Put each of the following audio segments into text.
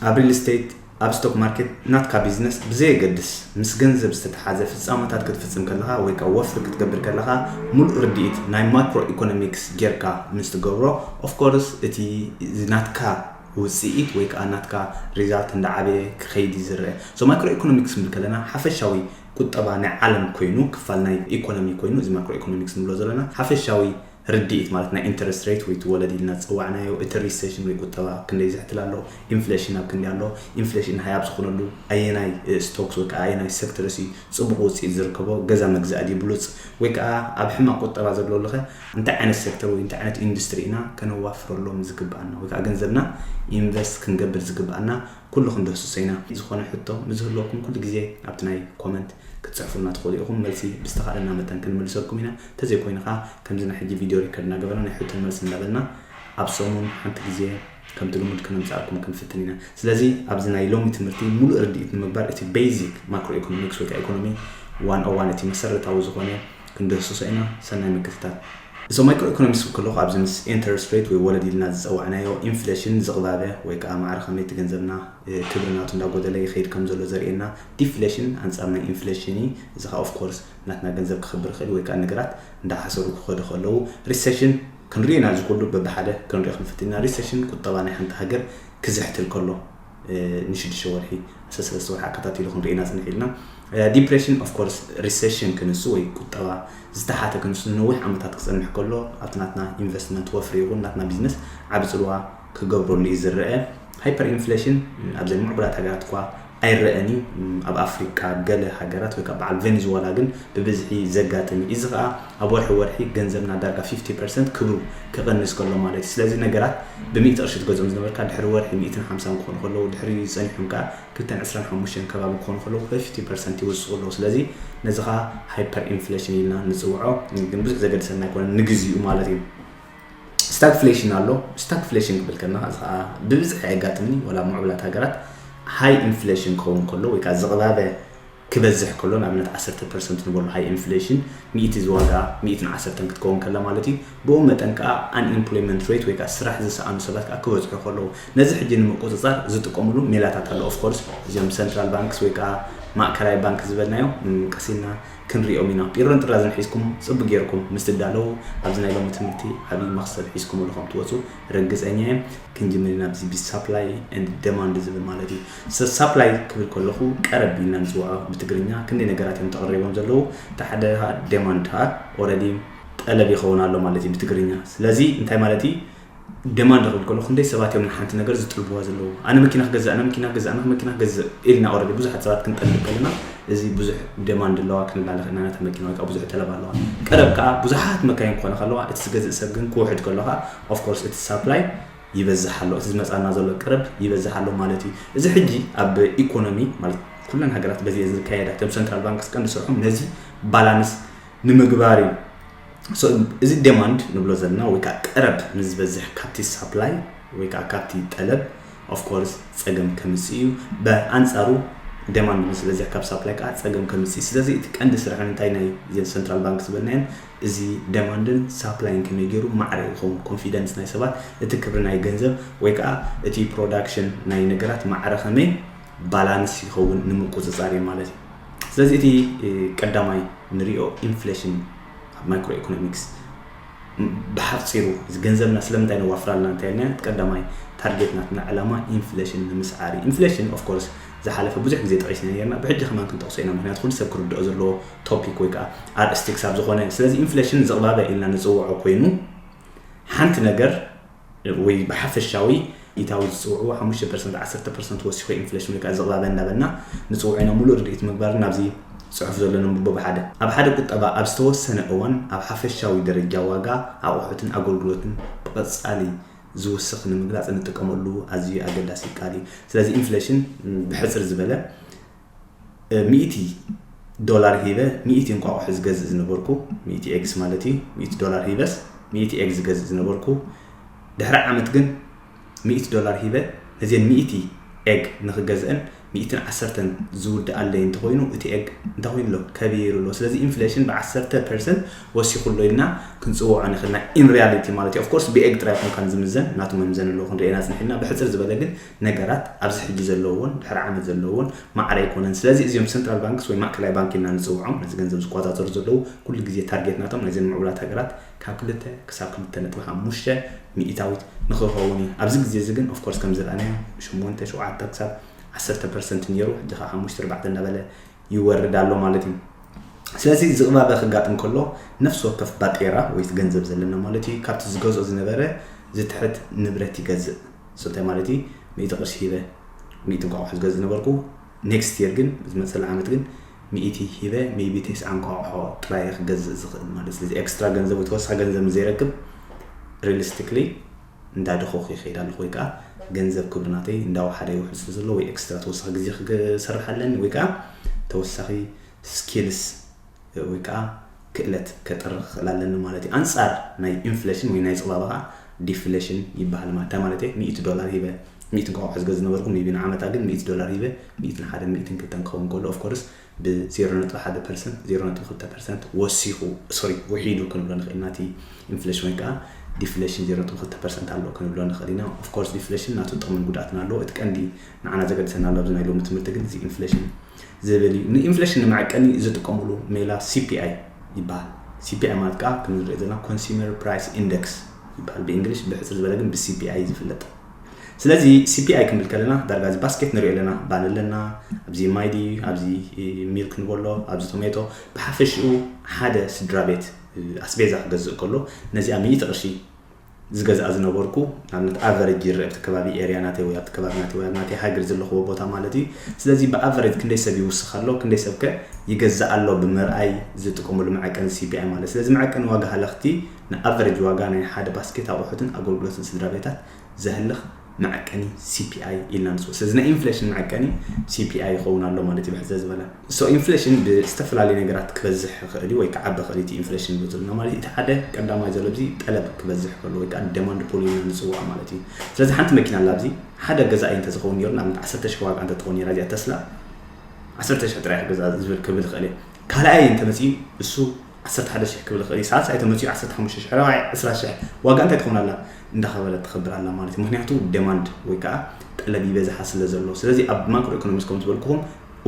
ኣብ ሪል ስቴት፣ ኣብ ስቶክ ማርኬት፣ ናትካ ቢዝነስ ብዘየገድስ፣ ምስ ገንዘብ ዝተተሓዘ ፍጻመታት ክትፍጽም ከለኻ ወይ ከዓ ወፍሪ ክትገብር ከለኻ፣ ሙሉእ ርድኢት ናይ ማክሮ ኢኮኖሚክስ ጌርካ ምስ ትገብሮ፣ ኦፍኮርስ እቲ ናትካ ውፅኢት ወይ ከዓ ናትካ ሪዛልት እንዳዓበየ ክኸይድ እዩ ዝረአ። ሶ ማክሮ ኢኮኖሚክስ ክንብል ከለና ሓፈሻዊ ቁጠባ ናይ ዓለም ኮይኑ፣ ክፋል ናይ ኢኮኖሚ ኮይኑ፣ እዚ ማክሮ ኢኮኖሚክስ ንብሎ ዘለና ሓፈሻዊ ርድኢት ማለት ናይ ኢንተረስት ሬት ወይ እቲ ወለድ ኢልና ዝፀዋዕናዮ፣ እቲ ሪሴሽን ወይ ቁጠባ ክንደይ ዝሕትል ኣሎ፣ ኢንፍሌሽን ኣብ ክንደይ ኣሎ፣ ኢንፍሌሽን ሃይ ኣብ ዝኾነሉ ኣየናይ ስቶክስ ወይ ከዓ ኣየናይ ሴክተርስ እዩ ፅቡቕ ውፅኢት ዝርከቦ፣ ገዛ መግዛእ ድዩ ብሉፅ፣ ወይ ከዓ ኣብ ሕማቕ ቁጠባ ዘሎ ኣለኸ እንታይ ዓይነት ሴክተር ወይ እንታይ ዓይነት ኢንዱስትሪ ኢና ከነዋፍረሎም ዝግብኣና ወይ ከዓ ገንዘብና ኢንቨስት ክንገብር ዝግብኣና ኩሉ ክንድህስሶ ኢና። ዝኾነ ሕቶ ምዝህለኩም ኩሉ ግዜ ኣብቲ ናይ ኮመንት ክትፅሕፉልና ትኽእሉ ኢኹም። መልሲ ብዝተኻእለና መጠን ክንምልሰልኩም ኢና። እንተዘይኮይኑ ከዓ ከምዚ ናይ ሕጂ ቪድዮ ሪከርድ እናገበርና ናይ ሕቶን መልሲ እናበልና ኣብ ሰሙን ሓንቲ ግዜ ከምቲ ልሙድ ከነምፅኣልኩም ክንፍትን ኢና። ስለዚ ኣብዚ ናይ ሎሚ ትምህርቲ ሙሉእ ርድኢት ንምግባር እቲ ቤዚክ ማክሮ ኢኮኖሚክስ ወይ ከዓ ኢኮኖሚ ዋን ኦ ዋን እቲ መሰረታዊ ዝኾነ ክንድህስሶ ኢና። ሰናይ ምክትታል። እዞም ማይክሮ ኢኮኖሚክስ ከለኹ ኣብዚ ምስ ኢንተረስት ሬት ወይ ወለድ ኢልና ዝፀዋዕናዮ ኢንፍሌሽን ዝቕባበ ወይ ከዓ ማዕረ ከመይ እቲ ገንዘብና ክብሪ ናቱ እንዳጎደለ ይኸይድ ከም ዘሎ ዘርእየና፣ ዲፍሌሽን ኣንፃር ናይ ኢንፍሌሽን እዩ። እዚ ከዓ ኦፍኮርስ ናትና ገንዘብ ክኽብር ይኽእል ወይ ከዓ ነገራት እንዳሓሰሩ ክኸዱ ከለዉ፣ ሪሴሽን ክንሪኦ ኢና። እዚ ኩሉ በብሓደ ክንሪኦ ክንፍትን ኢና። ሪሴሽን ቁጠባ ናይ ሓንቲ ሃገር ክዝሕትል ከሎ ንሽዱሽተ ወርሒ፣ ዓሰርተ ሰለስተ ወርሒ ኣከታቲሉ ክንሪኦ ኢና ፅንሕ ኢልና። ዲፕሬሽን ኦፍኮርስ ሪሴሽን ክንሱ ወይ ቁጠባ ዝተሓተ ክንሱ ንነዊሕ ዓመታት ክፀንሕ ከሎ ኣብቲ ናትና ኢንቨስትመንት ወፍሪ ይኹን ናትና ቢዝነስ ዓቢ ፅልዋ ክገብረሉ እዩ ዝረአ። ሃይፐር ኢንፍሌሽን ኣብ ዘን ምዕቡላት ሃገራት እኳ ኣይረአን እዩ። ኣብ ኣፍሪቃ ገለ ሃገራት ወይ ከዓ በዓል ቬኔዙዋላ ግን ብብዝሒ ዘጋጥም እዩ። እዚ ከዓ ኣብ ወርሒ ወርሒ ገንዘብና ዳርጋ ፊፍቲ ፐርሰንት ክብሩ ክቕንስ ከሎ ማለት እዩ። ስለዚ ነገራት ብሚእቲ ቅርሺ ትገዝኦም ዝነበርካ ድሕሪ ወርሒ ሚእትን ሓምሳን ክኾኑ ከለዉ ድሕሪ ጸኒሖም ከዓ ክልተን ዕስራን ሓሙሽተን ከባቢ ክኾኑ ከለዉ ፊፍቲ ፐርሰንት ይወስኹ ኣለዉ። ስለዚ ነዚ ከዓ ሃይፐር ኢንፍሌሽን ኢልና ንጽውዖ፣ ግን ብዙሕ ዘገድሰና ኣይኮነን ንግዚኡ ማለት እዩ። ስታግፍሌሽን ኣሎ። ስታግፍሌሽን ክብል ከለና እዚ ከዓ ብብዝሒ ኣየጋጥምን እዩ፣ ወላ ኣብ ምዕቡላት ሃገራት ሃይ ኢንፍሌሽን ክኸውን ከሎ ወይ ከዓ ዝቕባበ ክበዝሕ ከሎ ንኣብነት ዓሰርተ ፐርሰንት ንበሎ ሃይ ኢንፍሌሽን ሚእቲ ዝዋጋ ሚእትን ዓሰርተን ክትከውን ከላ ማለት እዩ። ብኡ መጠን ከዓ ኣንኤምፕሎይመንት ሬት ወይ ከዓ ስራሕ ዝሰኣኑ ሰባት ከዓ ክበዝሑ ከለዉ ነዚ ሕጂ ንምቁፅፃር ዝጥቀምሉ ሜላታት ኣሎ። ኦፍኮርስ እዚኦም ሰንትራል ባንክስ ወይ ከዓ ማእከላይ ባንክ ዝበልናዮም ቀሲልና ክንሪኦም ኢና። ቢሮን ጥራዝን ሒዝኩም ጽቡቅ ጌርኩም ምስ ትዳለዉ ኣብዚ ናይ ሎሚ ትምህርቲ ዓብዪ መኽሰብ ሒዝኩምሉ ከም ትወጹ ርግጸኛ እየ። ክንጅምር ኢና ብዚ ብሳፕላይ ኤንድ ደማንድ ዝብል ማለት እዩ። ሳፕላይ ክብል ከለኹ ቀረብ ኢልና ንጽውዖ ብትግርኛ ክንደይ ነገራት እዮም ተቐሪቦም ዘለዉ። እቲ ሓደ ደማንድ ከዓ ኦረዲ ጠለብ ይኸውን ኣሎ ማለት እዩ ብትግርኛ። ስለዚ እንታይ ማለት እዩ? ደማንድ ክብል ከሎ ክንደይ ሰባት እዮም ንሓንቲ ነገር ዝጥልብዋ ዘለዉ። ኣነ መኪና ክገዝእ፣ ኣነ መኪና ክገዝእ፣ ኣነ መኪና ክገዝእ ኢልና ኦረዲ ብዙሓት ሰባት ክንጠልብ ከለና እዚ ብዙሕ ደማንድ ኣለዋ ክንብላ ንኽእል ኢና ነታ መኪና ወይ ከዓ ብዙሕ ጠለብ ኣለዋ። ቀረብ ከዓ ብዙሓት መካይን ክኾና ከለዋ እቲ ዝገዝእ ሰብ ግን ክውሕድ ከሎ ከዓ ኦፍኮርስ እቲ ሳፕላይ ይበዝሕ ኣሎ፣ እቲ ዝመፃና ዘሎ ቀረብ ይበዝሕ ኣሎ ማለት እዩ። እዚ ሕጂ ኣብ ኢኮኖሚ ማለት ኩለን ሃገራት በዚ ዝካየዳ እቶም ሰንትራል ባንክስ ቀንዲ ስርሖም ነዚ ባላንስ ንምግባር እዩ። እዚ ደማንድ ንብሎ ዘለና ወይ ከዓ ቀረብ ምስ ዝበዝሕ ካብቲ ሳፕላይ ወይ ከዓ ካብቲ ጠለብ ኦፍኮርስ ፀገም ከምፅእ እዩ። ብኣንፃሩ ደማንድ ምስ ዝበዝሕ ካብ ሳፕላይ ከዓ ፀገም ከምፅእ እዩ። ስለዚ እቲ ቀንዲ ስራሕን እንታይ ናይ እዘን ሰንትራል ባንክ ዝበልናየን እዚ ደማንድን ሳፕላይን ከመይ ገይሩ ማዕረ ይኸውን፣ ኮንፊደንስ ናይ ሰባት፣ እቲ ክብሪ ናይ ገንዘብ ወይ ከዓ እቲ ፕሮዳክሽን ናይ ነገራት ማዕረ ከመይ ባላንስ ይኸውን ንምቁፅፃር እዩ ማለት እዩ። ስለዚ እቲ ቀዳማይ ንሪኦ ኢንፍሌሽን ኣብ ማይክሮ ኢኮኖሚክስ ብሓፂሩ እዚ ገንዘብና ስለምንታይ ነዋፍር ኣለና እንታይ ኢልና እቲ ቀዳማይ ታርጌት ናትና ዕላማ ኢንፍሌሽን ንምስዓር እዩ። ኢንፍሌሽን ኦፍኮርስ ዝሓለፈ ብዙሕ ግዜ ጠቒስና ነርና ብሕጂ ከማን ክንጠቕሶ ኢና ምክንያቱ ኩሉ ሰብ ክርድኦ ዘለዎ ቶፒክ ወይ ከዓ ኣርእስቲ ክሳብ ዝኾነ ስለዚ ኢንፍሌሽን ዝቕባበ ኢልና ንፅውዖ ኮይኑ ሓንቲ ነገር ወይ ብሓፈሻዊ ኢታዊ ዝፅውዕዎ ሓሙሽተ ፐርሰንት ዓሰርተ ፐርሰንት ወሲኹ ኢንፍሌሽን ወይ ከዓ ዝቕባበ እንዳበልና ንፅውዖ ኢና። ሙሉእ ርድኢት ምግባር ናብዚ ፅሑፍ ዘሎ ነንብቦ ብሓደ ኣብ ሓደ ቁጠባ ኣብ ዝተወሰነ እዋን ኣብ ሓፈሻዊ ደረጃ ዋጋ ኣቑሑትን ኣገልግሎትን ብቐፃሊ ዝውስኽ ንምግላፅ እንጥቀመሉ ኣዝዩ ኣገዳሲ ቃል እዩ። ስለዚ ኢንፍሌሽን ብሕፅር ዝበለ ሚእቲ ዶላር ሂበ ሚእቲ እንቋቑሖ ዝገዝእ ዝነበርኩ ሚእቲ ኤግስ ማለት እዩ ሚእቲ ዶላር ሂበስ ሚእቲ ኤግ ዝገዝእ ዝነበርኩ ድሕሪ ዓመት ግን ሚእቲ ዶላር ሂበ ነዚን ሚእቲ ኤግ ንክገዝአን ሚእትን ዓሰርተን ዝውድኣለይ እንተኾይኑ እቲ ኤግ እንታይ ኮይኑ ኣሎ? ከቢሩ ኣሎ። ስለዚ ኢንፍሌሽን ብ10 ፐርሰንት ወሲኹ ኣሎ ኢልና ክንፅውዖ ንኽእልና። ኢን ሪያሊቲ ማለት እዩ። ኦፍኮርስ ብኤግ ጥራይ ኮንካን ዝምዘን ናቱ መምዘኒ ኣለዎ ክንርእየና ፅንሒልና። ብሕፅር ዝበለ ግን ነገራት ኣብዚ ሕጂ ዘለውዎን ድሕሪ ዓመት ዘለውዎን ማዕረ ኣይኮነን። ስለዚ እዚኦም ሰንትራል ባንክስ ወይ ማእከላይ ባንክ ኢልና ንፅውዖም ነዚ ገንዘብ ዝቆፃፀሩ ዘለዉ ኩሉ ግዜ ታርጌት ናቶም ናይዘን ምዕቡላት ሃገራት ካብ ክልተ ክሳብ ክልተ ነጥቢ ሓሙሽተ ሚእታዊት ንኽኸውን እዩ። ኣብዚ ግዜ እዚ ግን ኦፍኮርስ ከም ዝረኣናዮ ሸሞንተ ሸውዓተ ክሳብ ዓሰርተ ፐርሰንት ነይሩ፣ ሕጂ ከዓ ሓሙሽተ ኣርባዕተ እናበለ ይወርድ ኣሎ ማለት እዩ። ስለዚ ዝቕባበ ክጋጥም ከሎ ነፍሲ ወከፍ ባጤራ ወይ ገንዘብ ዘለና ማለት እዩ ካብቲ ዝገዝኦ ዝነበረ ዝትሕት ንብረት ይገዝእ። So እንታይ ማለት እዩ? ሚእቲ ቅርሺ ሂበ ሚእቲ እንቋቑሖ ዝገዝእ ነበርኩ። ኔክስት የር ግን ዝመፀለ ዓመት ግን ሚእቲ ሂበ ሜቢ ተስዓ እንቋቑሖ ጥራይ ክገዝእ ዝኽእል ማለት። ስለዚ ኤክስትራ ገንዘብ ወይ ተወሳኺ ገንዘብ ንዘይረክብ ሪሊስቲክሊ እንዳደኸኹ ይኸይድ ኣለኹ ወይ ከዓ ገንዘብ ክብሪ ናተይ እንዳወሓደ ይውሕድ ስለ ዘሎ ወይ ኤክስትራ ተወሳኺ ግዜ ክሰርሕ ኣለኒ ወይ ከዓ ተወሳኺ ስኪልስ ወይ ከዓ ክእለት ከጥሪ ክኽእል ኣለኒ ማለት እዩ። ኣንፃር ናይ ኢንፍሌሽን ወይ ናይ ፅባባ ከዓ ዲፍሌሽን ይበሃል ማለት። እንታይ ማለት እዩ? ሚእቲ ዶላር ሂበ ሚእቲ እንቋቑሖ ዝገዝእ ነበርኩ ሜቢ ንዓመታ ግን ሚእቲ ዶላር ሂበ ሚእትን ሓደን ሚእትን ክልተን ክኸውን ከሎ ኦፍኮርስ ብ ዜሮ ነጥቢ ሓደ ፐርሰንት ዜሮ ነጥቢ ክልተ ፐርሰንት ወሲኹ ሶሪ ውሒዱ ክንብሎ ንኽእል ኢና። እቲ ኢንፍሌሽን ወይ ከዓ ዲፍሌሽን ዜሮ ነጥቢ ክልተ ፐርሰንት ኣሎ ክንብሎ ንኽእል ኢና። ኦፍኮርስ ዲፍሌሽን ናቱ ጥቕምን ጉድኣትን ኣለዎ። እቲ ቀንዲ ንዓና ዘገድሰና ኣሎ ኣብዚ ናይ ሎሚ ትምህርቲ ግን እዚ ኢንፍሌሽን ዝብል እዩ። ንኢንፍሌሽን ንመዐቀኒ ዝጥቀምሉ ሜላ ሲፒኣይ ይበሃል። ሲፒኣይ ማለት ከዓ ከም ንሪኦ ዘለና ኮንሱመር ፕራይስ ኢንደክስ ይበሃል ብእንግሊሽ፣ ብሕፅር ዝበለ ግን ብሲፒኣይ ዝፍለጥ። ስለዚ ሲፒኣይ ክንብል ከለና ዳርጋ እዚ ባስኬት ንሪኦ ኣለና፣ ባኒ ኣለና፣ ኣብዚ ማይ ድዩ፣ ኣብዚ ሚልክ ንበሎ፣ ኣብዚ ቶሜቶ፣ ብሓፈሽኡ ሓደ ስድራ ቤት ኣስቤዛ ክገዝእ ከሎ ነዚኣ ሚእቲ ቅርሺ ዝገዝኣ ዝነበርኩ ንኣብነት ኣቨሬጅ ይረአ ኣብቲ ከባቢ ኤርያ ናተይ ወይ ኣብቲ ከባቢ ናተይ ወይ ኣብ ናተይ ሃገር ዘለኽዎ ቦታ ማለት እዩ። ስለዚ ብኣቨሬጅ ክንደይ ሰብ ይውስኽ ኣሎ፣ ክንደይ ሰብ ከ ይገዝእ ኣሎ ብምርኣይ ዝጥቀምሉ መዐቀኒ ሲፒኣይ ማለት። ስለዚ መዐቀኒ ዋጋ ሃለኽቲ ንኣቨሬጅ ዋጋ ናይ ሓደ ባስኬት ኣቑሑትን ኣገልግሎትን ስድራ ቤታት ዘህልኽ መዐቀኒ ሲፒኣይ ኢልና ንፅውዖ። ስለዚ ናይ ኢንፍሌሽን መዐቀኒ ሲፒኣይ ይኸውን ኣሎ ማለት እዩ ብሕፅር ዝበለ። So ኢንፍሌሽን ብዝተፈላለዩ ነገራት ክበዝሕ ይኽእል እዩ ወይ ክዓቢ ይኽእል እዩ። እቲ ኢንፍሌሽን ንብል ዘለና ማለት እዩ። እቲ ሓደ ቀዳማይ ዘሎ ኣብዚ ጠለብ ክበዝሕ ከሎ ወይ ከዓ ደማንድ ፑል ኢልና ንፅውዖ ማለት እዩ። ስለዚ ሓንቲ መኪና ኣላ ኣብዚ ሓደ ገዛኢ እንተዝኸውን ነይሩ ንኣብነት ዓሰርተ ሽሕ ዋጋ እንተትኸውን ነይራ እዚኣ ተስላ ዓሰርተ ሽሕ ጥራይ ክገዝኣ ዝብል ክብል ይኽእል እየ። ካልኣይ እንተመፅኡ እሱ ዓሰርተ ሓደ ሽሕ ክብል ይኽእል እዩ። ሳልሳይ ተመፂኡ ዓሰርተ ሓሙሽተ ሽሕ፣ ራብዓይ ዕስራ ሽሕ። ዋጋ እንታይ ትኸውን ኣላ? እንዳኸበረት ትኸብር ኣላ ማለት እዩ። ምክንያቱ ደማንድ ወይ ከዓ ጠለብ ይበዝሓ ስለ ዘሎ። ስለዚ ኣብ ማክሮ ኢኮኖሚክስ ከም ዝበልኩኹም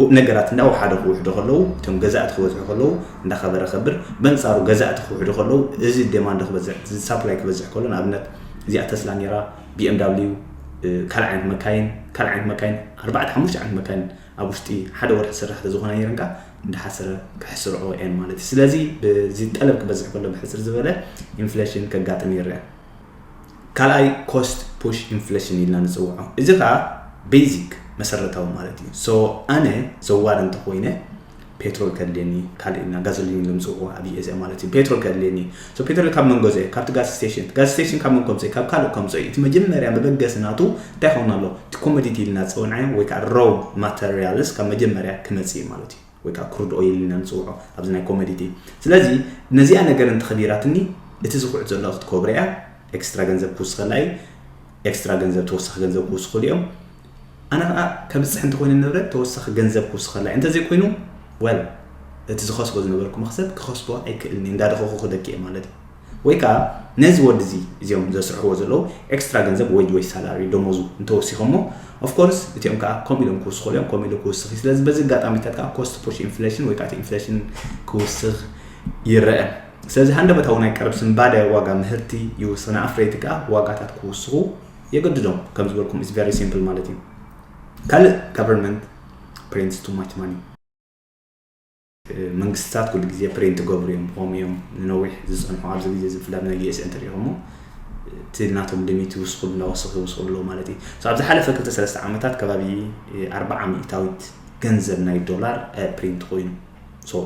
ው- ነገራት እንዳወሓደ ክውሕዱ ከለዉ እቶም ገዛእቲ ክበዝሑ ከለዉ እንዳኸበረ ከብር። በንፃሩ ገዛእቲ ክውሕዱ ከለዉ እዚ ደማንድ ክበዝሕ እዚ ሳፕላይ ክበዝሕ ከሎ ንኣብነት እዚኣ ተስላ ነይራ፣ ቢኤምዳብሊዩ፣ ካልእ ዓይነት መካይን ካልእ ዓይነት መካይን ኣርባዕተ ሓሙሽተ ዓይነት መካይን ኣብ ውሽጢ ሓደ ወርሒ ስራሕ ተዝኾና ነይረን ከዓ እንዳሓሰረ ክሕስርኦ እየን ማለት እዩ። ስለዚ ብዚ ጠለብ ክበዝሕ ከሎ ብሕፅር ዝበለ ኢንፍሌሽን ከጋጥም ይረአ። ካልኣይ ኮስት ፑሽ ኢንፍሌሽን ኢልና ንፅውዖ። እዚ ከዓ ቤዚክ መሰረታዊ ማለት እዩ። So ኣነ ዘዋሪ እንተኮይነ ፔትሮል ከድልየኒ ካልእ ኢና ጋዞሊን ኢሎም ዝፅውዑ ኣብ ዩኤስኤ ማለት እዩ። ፔትሮል ከድልየኒ። So ፔትሮል ካብ መን ገዝኦ? ካብቲ ጋስ ስቴሽን። ጋስ ስቴሽን ካብ መን ከምፅኦ? ካብ ካልእ ከምፅኦ። እቲ መጀመርያ መበገሲ ናቱ እንታይ ይኸውን ኣሎ? እቲ ኮሞዲቲ ኢልና ዝፀውዕናዮ ወይ ከዓ ሮው ማተሪያልስ ካብ መጀመርያ ክመፅእ እዩ ማለት እዩ። ወይ ከዓ ክሩድ ኦይል ኢልና ንፅውዖ ኣብዚ ናይ ኮሞዲቲ። ስለዚ ነዚኣ ነገር እንተኸቢራትኒ እቲ ዝኹዕት ዘሎ ክትከብሮ እያ። ኤክስትራ ገንዘብ ክውስኸላ እዩ። ኤክስትራ ገንዘብ ተወሳኺ ገንዘብ ክውስኹ እዮም። ኣነ ከዓ ከብፅሕ እንተኮይነ ንብረት ተወሳኺ ገንዘብ ክውስኸላ እዩ። እንተዘይኮይኑ ወል እቲ ዝኸስቦ ዝነበርኩ መኽሰብ ክኸስቦ ኣይክእልን እንዳደኸኹ ክደቂ እየ ማለት እዩ። ወይ ከዓ ነዚ ወዲ እዚ እዚኦም ዘስርሕዎ ዘለዉ ኤክስትራ ገንዘብ ዌጅ ወይ ሳላሪ ደሞዙ እንተወሲኾሞ ኦፍኮርስ እቲኦም ከዓ ከምኡ ኢሎም ክውስኹ እዮም ከምኡ ኢሉ ክውስኽ እዩ። ስለዚ በዚ ኣጋጣሚታት ከዓ ኮስት ፑሽ ኢንፍሌሽን ወይ ከዓ ኢንፍሌሽን ክውስኽ ይረአ። ስለዚ ሃንደበታዊ ናይ ቀረብ ስንባደ ዋጋ ምህርቲ ይውስኽ ንኣፍረይቲ ከዓ ዋጋታት ክውስኹ የገድዶም። ከም ዝበልኩም ኢስ ቨሪ ሲምፕል ማለት እዩ። ካልእ ጋቨርንመንት ፕሪንትስ ቱ ማች ማኒ። መንግስትታት ኩሉ ግዜ ፕሪንት ገብሩ እዮም ብኸምኡ እዮም ንነዊሕ ዝፀንሑ ኣብዚ ግዜ እዚ ብፍላይ ናይ ዩኤስኤ እንተሪኢኹሞ እቲ ናቶም ድሚት ይውስኹሉ እናወሰኹ ይውስኹሉ ኣለዉ ማለት እዩ። So ኣብ ዝሓለፈ ክልተ ሰለስተ ዓመታት ከባቢ ኣርባዓ ሚእታዊት ገንዘብ ናይ ዶላር ፕሪንት ኮይኑ። So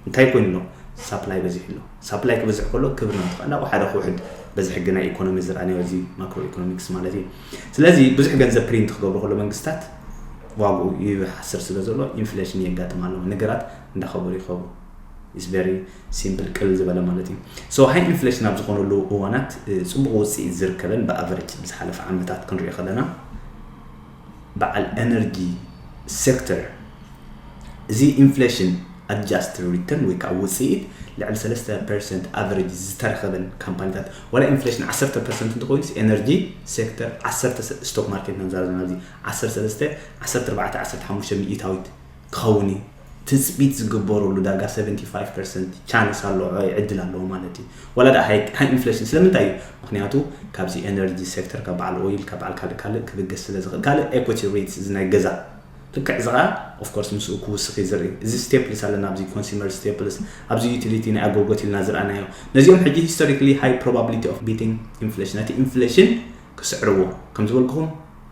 እንታይ ኮይኑ ኣሎ? ሳፕላይ በዚሑ ኣሎ። ሳፕላይ ክበዝሕ ከሎ ክብሪ ናቱ ከዓ እናወሓደ ክውሕድ በዚ ሕጊ ናይ ኢኮኖሚ ዝረኣናዮ እዚ ማክሮ ኢኮኖሚክስ ማለት እዩ። ስለዚ ብዙሕ ገንዘብ ፕሪንት ክገብሩ ከሎ መንግስታት ዋግኡ ይሓስር ስለ ዘሎ ኢንፍሌሽን የጋጥም ኣሎ። ነገራት እንዳኸበሩ ይኸቡ። It's very simple ቅልል ዝበለ ማለት እዩ። So ሃይ ኢንፍሌሽን ኣብ ዝኾነሉ እዋናት ፅቡቕ ውፅኢት ዝርከበን ብኣቨሬጅ ዝሓለፈ ዓመታት ክንሪኦ ከለና በዓል ኤነርጂ sector እዚ inflation adjusted return ወይ ከዓ ውፅኢት ልዕሊ ሰለስተ ፐርሰንት average ዝተረኸበን ካምፓኒታት ዋላ inflation ዓሰርተ ፐርሰንት እንተኮይኑ energy sector ዓሰርተ stock market ኢና ንዛረብ ዘለና ኣብዚ ዓሰርተ ሰለስተ ዓሰርተ ኣርባዕተ ዓሰርተ ሓሙሽተ ሚእታዊት ክኸውን እዩ ትፅቢት ዝግበረሉ ዳርጋ ሰቨንቲ ፋይቭ ፐርሰንት chance ኣሎ ዕድል ኣለዎ ማለት እዩ ዋላ ዳ high inflation ስለምንታይ እዩ ምክንያቱ ካብዚ energy sector ካብ በዓል oil ካብ በዓል ካልእ ካልእ ክብገስ ስለ ዝኽእል ካልእ equity rates እዚ ናይ ገዛ ልክዕ እዚ ከዓ of course ምስኡ ክውስኽ እዩ ዝርኢ እዚ staples ኣለና ኣብዚ consumer staples ኣብዚ utility ናይ ኣገልግሎት ኢልና ዝረኣናዮ ነዚኦም ሕጂ historically high probability of beating inflation ነቲ inflation ክስዕርዎ ከም ዝበልኩኹም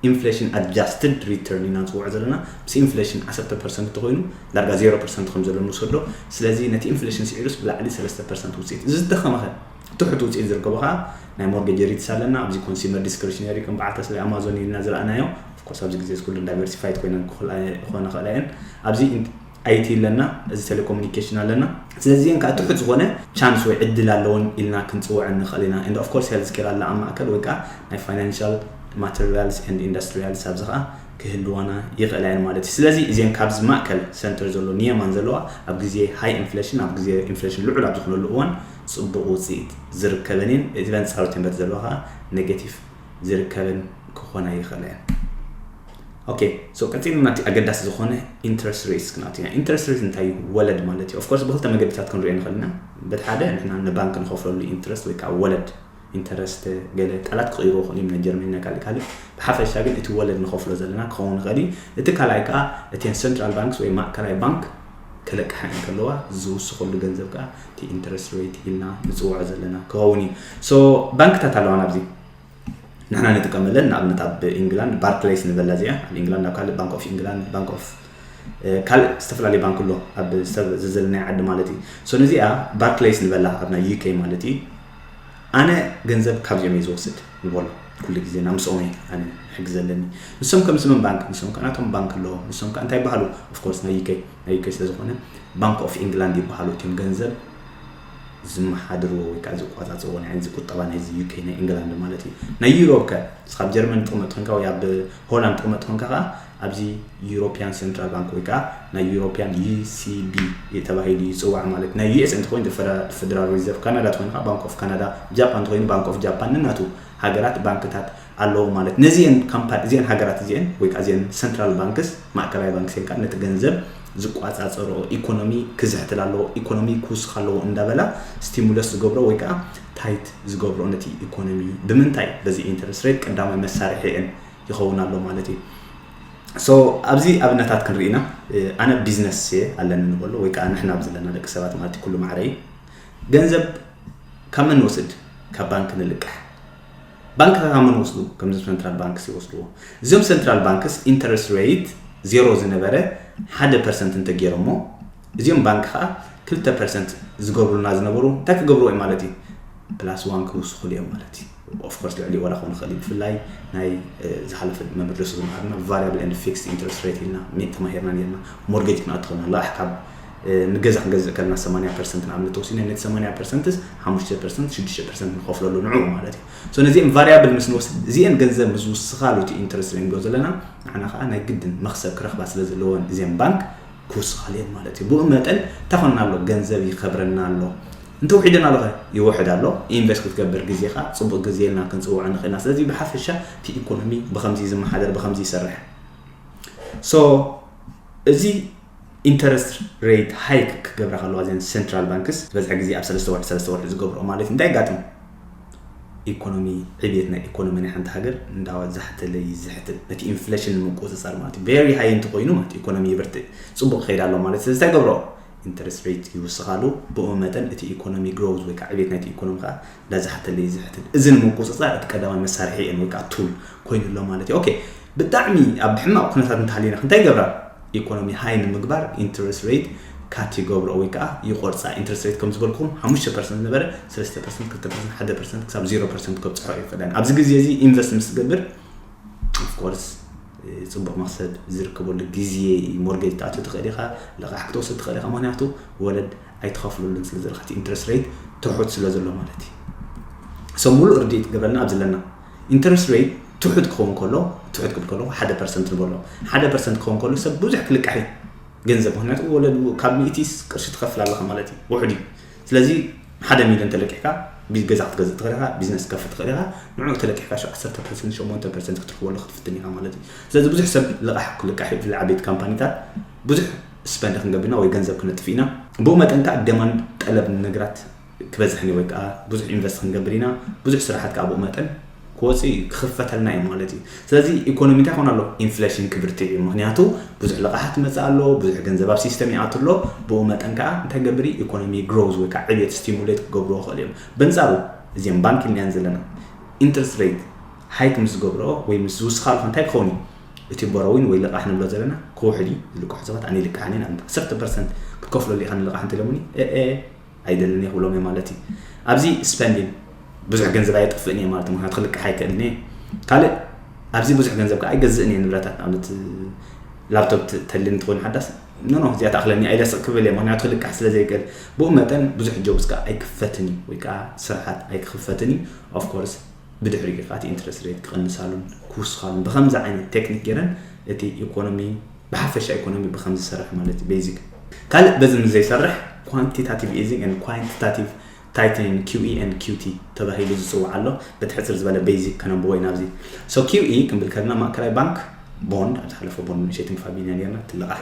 inflation adjusted return ኢና ንፅውዖ ዘለና ምስ inflation ዓሰርተ ፐርሰንት እንተኮይኑ ዳርጋ ዜሮ ፐርሰንት ከም ዘሎ ንውሰዶ ስለዚ ነቲ inflation ስዒሩስ ብላዕሊ ሰለስተ ፐርሰንት ውፅኢት እዚ ዝደኸመኸ ትሑት ውፅኢት ዝርከቦ ከዓ ናይ mortgage rates ኣለና ኣብዚ consumer discretionary ከም በዓል ተስለ ኣማዞን ኢልና ዝረኣናዮ of course ኣብዚ ግዜ እዚ ኩሉ diversified ኮይነን ክኾና ክእላ እየን ኣብዚ IT ኣለና እዚ telecommunication ኣለና ስለዚ እዚአን ከዓ ትሑት ዝኾነ chance ወይ ዕድል ኣለዎን ኢልና ክንፅውዐን ንኽእል ኢና and of course health care ኣላ ኣብ ማእከል ወይ ከዓ ናይ financial materials and industrials ኣብዚ ከዓ ክህልዋና ይኽእላ እየን ማለት እዩ ስለዚ እዚአን ካብዚ ማእከል center ዘሎ ንየማን ዘለዋ ኣብ ግዜ high inflation ኣብ ግዜ inflation ልዑል ኣብ ዝኾነሉ እዋን ፅቡቕ ውፅኢት ዝርከበን እየን እቲ በንፃሩ ቴምበት ዘለዋ ከዓ negative ዝርከበን ክኾና ይኽእላ እየን okay so ቀፂሉ ናቲ ኣገዳሲ ዝኾነ interest rates ክንኣቱ ኢና interest rates እንታይ እዩ ወለድ ማለት እዩ of course ብክልተ መገድታት ክንሪኦ ንኽእል ኢና በቲ ሓደ ንሕና ንባንክ ንኸፍለሉ interest ወይ ከዓ ወለድ interest ገለ ቃላት ክቕይርዎ ይኽእሉ እዮም ናይ ጀርመንኛ ካልእ ካልእ ብሓፈሻ ግን እቲ ወለድ ንኸፍሎ ዘለና ክኸውን ይኽእል እዩ እቲ ካልኣይ ከዓ እተን central banks ወይ ማእከላይ ባንክ ክለቅሓ እንከለዋ ዝውስኸሉ ገንዘብ ከዓ እቲ interest rate ኢልና ንፅውዖ ዘለና ክኸውን እዩ so ባንክታት ኣለዋ ናብዚ ንሕና ንጥቀመለን ንኣብነት ኣብ ኢንግላንድ ባርክሌይስ ንበላ እዚኣ ኣብ ኢንግላንድ ናብ ካልእ ባንክ ኦፍ ኢንግላንድ ባንክ ኦፍ ካልእ ዝተፈላለዩ ባንክ ኣሎ ኣብ ሰብ ዘዘለናይ ዓዲ ማለት እዩ so ነዚኣ ባርክሌይስ ንበላ ኣብ ናይ ዩኬ ማለት እዩ ኣነ ገንዘብ ካብዚኦም እየ ዝወስድ ንበሎ ኩሉ ግዜ ናብ ምስኦም እየ ኣነ ሕጊ ዘለኒ ንሶም ከም ስምን ባንክ ንሶም ከ ናቶም ባንክ ኣለዎም ንሶም ከ እንታይ ይበሃሉ ኦፍኮርስ ናይ ዩኬ ናይ ዩኬ ስለ ዝኾነ ባንክ ኦፍ ኢንግላንድ ይበሃሉ እቲም ገንዘብ ዝመሓድርዎ ወይ ከዓ ዝቆፃፅርዎ ናይ እዚ ቁጠባ ናይዚ ዩኬ ናይ ኢንግላንድ ማለት እዩ ናይ ዩሮብ ከ ንስኻ ኣብ ጀርመን ትቕመጥ ኮንካ ወይ ኣብ ሆላንድ ትቕመጥ ኮንካ ከዓ ኣብዚ European Central Bank ወይ ከዓ ናይ European ECB ተባሂሉ ይፅዋዕ ማለት ናይ US እንተኮይኑ ፈደራል ሪዘርቭ ካናዳ ተኮይኑ ከዓ ባንክ ኦፍ ካናዳ ጃፓን ተኮይኑ ባንክ ኦፍ ጃፓን ንናቱ ሃገራት ባንክታት ኣለዎ ማለት ነዚአን ካምፓ እዚአን ሃገራት እዚአን ወይ ከዓ እዚአን central banks ማእከላይ ባንክ ሴን ከዓ ነቲ ገንዘብ ዝቋፃፀሮ ኢኮኖሚ ክዝሕትል ኣለዎ ኢኮኖሚ ክውስኽ ኣለዎ እንዳበላ stimulus ዝገብሮ ወይ ከዓ tight ዝገብሮ ነቲ ኢኮኖሚ ብምንታይ በዚ interest rate ቀዳማይ መሳርሒ እየን ይኸውን ኣሎ ማለት እዩ so ኣብዚ ኣብነታት ክንርኢ ኢና ኣነ ቢዝነስ ኣለኒ ንበሎ ወይ ከዓ ንሕና ኣብ ዘለና ደቂ ሰባት ማለት ኩሉ ማዕረ እዩ ገንዘብ ካብ መን ንወስድ ካብ ባንክ ንልቅሕ ባንክ ካብ መን ወስዱ ከምዚ central banks ይወስድዎ እዚኦም central banks interest rate ዜሮ ዝነበረ ሓደ ፐርሰንት እንተገይሮሞ እዚኦም ባንክ ከዓ ክልተ ፐርሰንት ዝገብሩልና ዝነበሩ እንታይ ክገብርዎ እዩ ማለት እዩ plus one ክውስኹሉ እዮም ማለት እዩ of course ልዕሊ ዋላ ክኾን ይኽእል እዩ ብፍላይ ናይ ዝሓለፈ መመድረሱ ዝመሃርና variable and fixed interest rate ኢልና ሜት ተማሂርና ነርና mortgage ክንኣቱ ከለና ለኣሕ ካብ ንገዛ ክንገዝእ ከለና ሰማንያ ፐርሰንት ንኣብነት ተወሲነ ነቲ ሰማንያ ፐርሰንትስ ሓሙሽተ ፐርሰንት ሽዱሽተ ፐርሰንት ንኸፍለሉ ንዕኡ ማለት እዩ so ነዚኦም variable ምስ ንወስድ እዚአን ገንዘብ ምስ ውስኻሉ እቲ interest rate ንብሎ ዘለና ንዓና ከዓ ናይ ግድን መኽሰብ ክረኽባ ስለ ዘለወን እዚአን ባንክ ክውስኻሉ እየን ማለት እዩ ብኡ መጠን እንታይ ኮንና ኣሎ ገንዘብ ይኸብረና ኣሎ እንተውሒደና ኣለኸ ይውሕድ ኣሎ ኢንቨስት ክትገብር ግዜኻ ፅቡቅ ግዜ ኢልና ክንፅውዖ ንኽእልና ስለዚ ብሓፈሻ እቲ ኢኮኖሚ ብከምዚ ዝመሓደር ብከምዚ ይሰርሕ so እዚ interest rate hike ክገብራ ከለዋ እዘን central banks ዝበዝሐ ግዜ ኣብ ሰለስተ ወርሒ ሰለስተ ወርሒ ዝገብርኦ ማለት እንታይ ጋጥም ኢኮኖሚ ዕብየት ናይ ኢኮኖሚ ናይ ሓንቲ ሃገር እንዳዛሕተለ ይዝሕትል ነቲ inflation ንምቁፅፃር ማለት very high እንተኮይኑ ማለት ኢኮኖሚ ይብርትዕ ፅቡቅ ክኸይድ ኣሎ ማለት ስለዚ እንታይ ገብሮ interest rate ይውስኻሉ ብኡ መጠን እቲ ኢኮኖሚ growth ወይ ከዓ ዕብየት ናይቲ ኢኮኖሚ ከዓ እንዳዛሕተለ ይዝሕትል እዚ ንምቁፅፃር እቲ ቀዳማይ መሳርሒ እየን ወይ ከዓ tool ኮይኑ ኣሎ ማለት እዩ okay ብጣዕሚ ኣብ ሕማቅ ኩነታት እንተሃሊና እንታይ ይገብራ ኢኮኖሚ high ንምግባር interest rate cut ይገብሮ ወይ ከዓ ይቆርፃ interest rate ከም ዝበልኩም ሓሙሽተ ፐርሰንት ነበረ ሰለስተ ፐርሰንት ክልተ ፐርሰንት ሓደ ፐርሰንት ክሳብ ዜሮ ፐርሰንት ከብፅሖ ይኽእለን ኣብዚ ግዜ እዚ invest ምስ ትገብር of course ፅቡቅ መክሰብ ዝርከበሉ ግዜ mortgage ትኣቱ ትኽእል ኢኻ ልቃሕ ክትወስድ ትኽእል ኢኻ ምክንያቱ ወለድ ኣይትኸፍለሉን ስለ ዘለካ interest rate ትሑት ስለ ዘሎ ማለት እዩ so ሙሉእ ርድኢት ትገብረልና ኣብዚ ኣለና interest rate ትሑት ክኸውን ከሎ፣ ትሑት ክብል ከለኹ ሓደ ፐርሰንት ንበሎ። ሓደ ፐርሰንት ክኸውን ከሎ ሰብ ብዙሕ ክልቃሕ እዩ ገንዘብ፣ ምክንያቱ ወለዱ ካብ ሚእቲ ቅርሺ ትኸፍል ኣለኻ ማለት እዩ፣ ውሑድ እዩ። ስለዚ ሓደ ሚልዮን ተለቂሕካ ቢ- ገዛ ክትገዝእ ትኽእል ኢኻ፣ ቢዝነስ ክትከፍት ትኽእል ኢኻ። ንዕኡ ተለቂሕካ ሸ- ዓሰርተ ፐርሰንት፣ ሸሞንተ ፐርሰንት ክትረኽበሉ ክትፍትን ኢኻ ማለት እዩ። ስለዚ ብዙሕ ሰብ ልቓሕ ክልቃሕ እዩ፣ ብፍላይ ዓበይቲ ካምፓኒታት ብዙሕ ስፐንድ ክንገብር ኢና ወይ ገንዘብ ክነጥፍ ኢና። ብኡ መጠን ከዓ ደማንድ፣ ጠለብ፣ ነገራት ክበዝሕን ወይ ከዓ ብዙሕ ኢንቨስት ክንገብር ኢና። ብዙሕ ስራሓት ከዓ ብኡ መጠን ክወፅእ እዩ፣ ክኽፈተልና እዩ ማለት እዩ። ስለዚ ኢኮኖሚ እንታይ ይኾን ኣሎ? ኢንፍሌሽን ክብርትዕ እዩ። ምክንያቱ ብዙሕ ልቓሓት መፅእ ኣሎ፣ ብዙሕ ገንዘብ ኣብ ሲስተም ይኣቱ ኣሎ። ብኡ መጠን ከዓ እንታይ ገብር እዩ? ኢኮኖሚ ግሮዝ ወይ ከዓ ዕብየት ስቲሙሌት ክገብርዎ ይኽእሉ እዮም። በንፃሩ እዚኦም ባንክ ኢልናየን ዘለና ኢንትረስት ሬት ሃይክ ምስ ዝገብርኦ ወይ ምስ ዝውስኻሉ እንታይ ክኸውን እዩ? እቲ ቦሮዊን ወይ ልቓሕ ንብሎ ዘለና ክውሕድ እዩ። ዝልቅሑ ሰባት ኣነ ይልቅሓኒ ንኣብነት ዓሰርተ ፐርሰንት ክትከፍለሉ ኢኻ ንልቓሕ እንተኢሎምኒ፣ ኤ ኤ ኣይደልን እየ ክብሎም እየ ማለት እዩ። ኣብዚ ስፐንዲን ብዙሕ ገንዘብ ኣየጥፍእን እየ ማለት እዩ፣ ምክንያቱ ክልቅሕ ኣይክእልን እየ። ካልእ ኣብዚ ብዙሕ ገንዘብ ከዓ ኣይገዝእን እየ ንብረታት፣ ንኣብነት ላፕቶፕ ተ- ተልን ትኾን ሓዳስ ኖ ኖ እዚኣ ትኣኽለኒ ኣይደስቕ ክብል እየ፣ ምክንያቱ ክልቅሕ ስለ ዘይክእል። ብኡ መጠን ብዙሕ ጆብስ ከዓ ኣይክፈትን እዩ ወይ ከዓ ስራሓት ኣይክኽፈትን እዩ። ኦፍኮርስ ብድሕሪኡ ከዓ እቲ ኢንትረስት ሬት ክቕንሳሉን ክውስኻሉን ብከምዚ ዓይነት ቴክኒክ ገይረን እቲ ኢኮኖሚ ብሓፈሻ ኢኮኖሚ ብከምዚ ዝሰርሕ ማለት እዩ። ቤዚክ ካልእ በዚ ምስ ዘይሰርሕ ኳንቲታቲቭ ኢዚንግ ን ኳንቲታቲቭ ታይትኒንግ፣ ኪው ኢ ን ኪው ቲ ተባሂሉ ዝፅዋዕ ኣሎ። በቲ ሕፅር ዝበለ ቤዚክ ከነንብቦ ኢና ኣብዚ። ሶ ኪው ኢ ክንብል ከለና ማእከላይ ባንክ ቦንድ፣ ኣብ ዝሓለፈ ቦንድ ንእሸትን ፋቢና ኔርና ትልቓሕ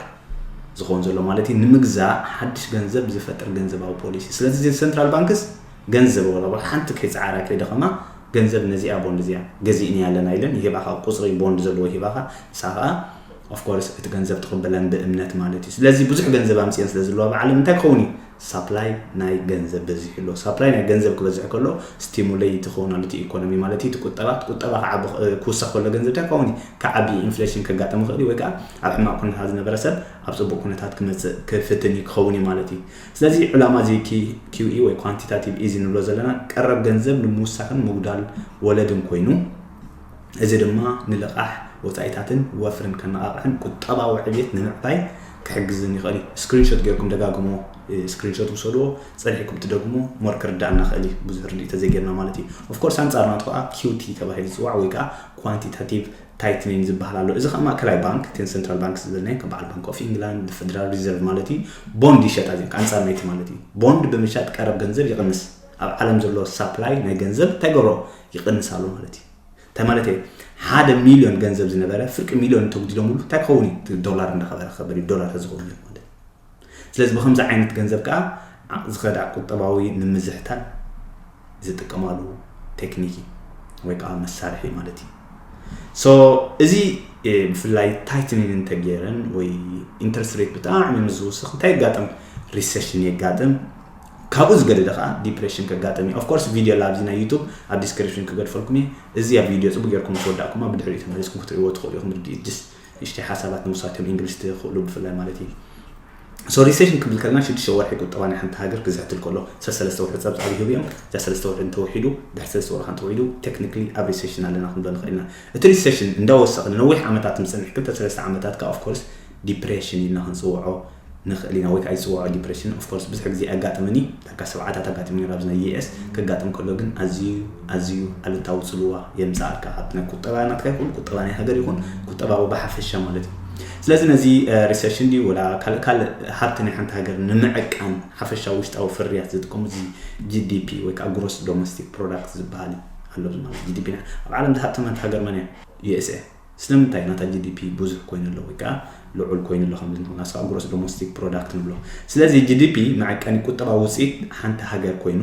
ዝኸውን ዘሎ ማለት እዩ። ንምግዛእ ሓድሽ ገንዘብ ዝፈጥር ገንዘባዊ ፖሊሲ። ስለዚ እዚ ሰንትራል ባንክስ ገንዘብ ወላ ሓንቲ ከይፀዓራ ከይደኸማ ገንዘብ ነዚኣ ቦንድ እዚኣ ገዚእኒ ኣለና ኢለን ይህባኻ። ቁፅሪ ቦንድ ዘለዎ ይህባኻ። ንሳ ከዓ ኦፍኮርስ እቲ ገንዘብ ትቕበለን ብእምነት ማለት እዩ። ስለዚ ብዙሕ ገንዘብ ኣምፅኤን ስለ ዘለዋ ብዓለም እንታይ ክኸውን እዩ? ሳፕላይ ናይ ገንዘብ በዚሑ ኣሎ። ሳፕላይ ናይ ገንዘብ ክበዝሕ ከሎ ስቲሙሌት ይኸውን ኣሎ እቲ ኢኮኖሚ ማለት እዩ። እቲ ቁጠባ እቲ ቁጠባ ክዓቢ ክውሰኽ ከሎ ገንዘብ እንታይ ክኸውን እዩ? ክዓቢ ኢንፍሌሽን ከጋጥም ይኽእል እዩ ወይ ከዓ ኣብ ሕማቕ ኩነታት ዝነበረ ሰብ ኣብ ፅቡቕ ኩነታት ክመፅእ ክፍትን እዩ ክኸውን እዩ ማለት እዩ። ስለዚ ዕላማ እዚ ኪ- ኪው ኢ ወይ ኳንቲታቲቭ ኢዚ ንብሎ ዘለና ቀረብ ገንዘብ ንምውሳኽን ምጉዳል ወለድን ኮይኑ እዚ ድማ ንልቓሕ ወፃኢታትን ወፍርን ከነቓቕሕን ቁጠባዊ ዕብየት ንምዕባይ ክሕግዝን ይኽእል እዩ። ስክሪንሾት ጌርኩም ደጋግሞ፣ ስክሪንሾት ውሰድዎ፣ ፀኒሕኩም ትደግሞ ሞር ክርዳእና ክእል እዩ፣ ብዙሕ ርድኢት ተዘይጌርና ማለት እዩ። ኦፍኮርስ ኣንፃር ናቱ ከዓ ኪው ቲ ተባሂሉ ዝፅዋዕ ወይ ከዓ ኳንቲታቲቭ ታይትኒንግ ዝበሃል ኣሎ። እዚ ከዓ ማእከላይ ባንክ ቴን ሰንትራል ባንክ ዝበልናዮ ከም በዓል ባንክ ኦፍ ኢንግላንድ፣ ፌደራል ሪዘርቭ ማለት እዩ። ቦንድ ይሸጣ እዚን ኣንፃር ናይቲ ማለት እዩ። ቦንድ ብምሻጥ ቀረብ ገንዘብ ይቕንስ፣ ኣብ ዓለም ዘሎ ሳፕላይ ናይ ገንዘብ እንታይ ገብሮ ይቕንስ ኣሎ ማለት እዩ። እንታይ ማለት እየ? ሓደ ሚልዮን ገንዘብ ዝነበረ ፍርቂ ሚልዮን እንተጉዲሎምሉ እንታይ ክኸውን እዩ? እቲ ዶላር እንዳኸበረ ክኸበር እዩ፣ ዶላር ተዝኸውን እዩ ማለት እዩ። ስለዚ ብከምዚ ዓይነት ገንዘብ ከዓ ዝኸዳ ቁጠባዊ ንምዝሕታል ዝጥቀማሉ ቴክኒክ እዩ ወይ ከዓ መሳርሒ ማለት እዩ። ሶ እዚ ብፍላይ ታይትኒን እንተገይረን ወይ ኢንትረስት ሬት ብጣዕሚ ምስ ዝውስኽ እንታይ የጋጥም? ሪሴሽን የጋጥም። ካብኡ ዝገደደ ከዓ ዲፕሬሽን ከጋጥም እዩ። ኦፍኮርስ ቪድዮ ላ ኣብዚ ናይ ዩቱብ ኣብ ዲስክሪፕሽን ክገድፈልኩም እየ። እዚ ኣብ ቪድዮ ፅቡቅ ጌርኩም ምስ ወዳእኩማ ብድሕሪኡ ተመሊስኩም ክትሪእዎ ትኽእሉ ኢኹም። ርድኢት ጅስ ንእሽተይ ሓሳባት ንምውሳድ ከም እንግሊሽ ትኽእሉ ብፍላይ ማለት እዩ። ሶ ሪሴሽን ክብል ከለና ሽዱሽተ ወርሒ ቁጠባ ናይ ሓንቲ ሃገር ክዝሕትል ከሎ ሰለስተ ወርሒ ፀብፃብ ይህቡ እዮም። እዛ ሰለስተ ወርሒ እንተወሒዱ ድሕሪ ሰለስተ ወርሒ እንተወሒዱ ቴክኒክሊ ኣብ ሪሴሽን ኣለና ክንብሎ ንኽእል ኢና። እቲ ሪሴሽን እንዳወሰኸ ንነዊሕ ዓመታት ምስ ፀንሕ ክልተ ሰለስተ ዓመታት ከዓ ኦፍኮርስ ዲፕሬሽን ኢልና ክንፅውዖ ንኽእል ኢና ወይ ከዓ ይፅውዖ ዲፕሬሽን። ኦፍኮርስ ብዙሕ ግዜ ኣጋጥመኒ ዳርጋ ሰብዓታት ኣጋጢሙ ነይሩ ኣብዚ ናይ ዩኤስ። ከጋጥም ከሎ ግን ኣዝዩ ኣዝዩ ኣሉታዊ ፅልዋ የምፅኣልካ ኣብቲ ናይ ቁጠባ ናትካ ይኹን ቁጠባ ናይ ሃገር ይኹን ቁጠባዊ ብሓፈሻ ማለት እዩ። ስለዚ ነዚ ሪሴሽን ድዩ ወላ ካልእ ካልእ ሃብቲ ናይ ሓንቲ ሃገር ንምዕቃን ሓፈሻዊ ውሽጣዊ ፍርያት ዝጥቀሙ እዚ ጂ ዲ ፒ ወይ ከዓ ግሮስ ዶሜስቲክ ፕሮዳክት ዝበሃል ኣሎ ማለት ጂ ዲ ፒ ኣብ ዓለም ዝሃብተመት ሃገር መን እያ? ዩ ኤስ ኤ። ስለምንታይ ናታ ጂ ዲ ፒ ብዙሕ ኮይኑ ኣሎ ወይ ከዓ ልዑል ኮይኑ ኣሎ ከም ዝንብሎ ናስካ ግሮስ ዶሜስቲክ ፕሮዳክት ንብሎ። ስለዚ ጂ ዲ ፒ መዐቀኒ ቁጠባዊ ውፅኢት ሓንቲ ሃገር ኮይኑ